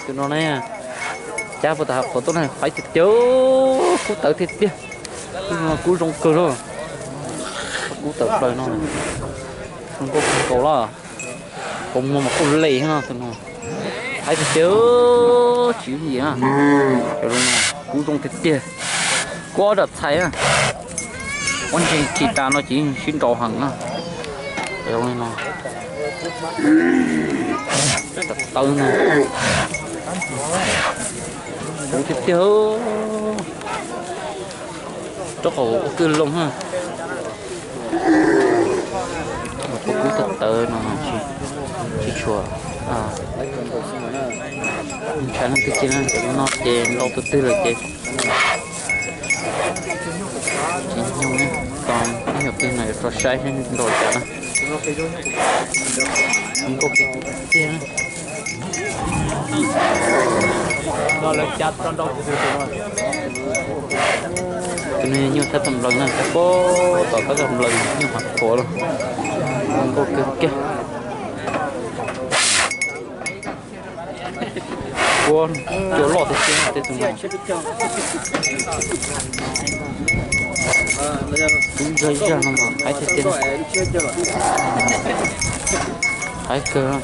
Tus no ne, cab puag tom hav qhuav tuaj ne, haib tiag tiag, kub tawv tiag tiag. Tus no kub zoo kawg li, kub tawm plaws no, zoo nkauj kawg nkaus li. Qhov muag mas kuj lem no, tus no haib tiag tiag, tsis yooj yim na. Cov no kub zoo tiag tiag, kub ob daim txhais na. Ob ntseg tsis tas no ces yeej sib nraus heev na. Cov no tawv na, kub tiag tiag, rau qhov ua kwj loo na. Kub tawv tawv no tsis tshua ntshai leej twg kiag na, cov no ces nrau tus twg lawm ces tsis nyoog na. Tos ib nyuag pliag no yuav rov saib seb nrau cas na. Zoo nkauj tiag tiag na. Tus no nyuaj thab tau nplawg na, thab pab tom thab tau nplawg nyuaj hav qhuav los. Zoo nkauj kawg kiag. Kub cua loj tiag tiag tej tus no. Kub zog zog no mas haib tiag tiag. Haib kawg.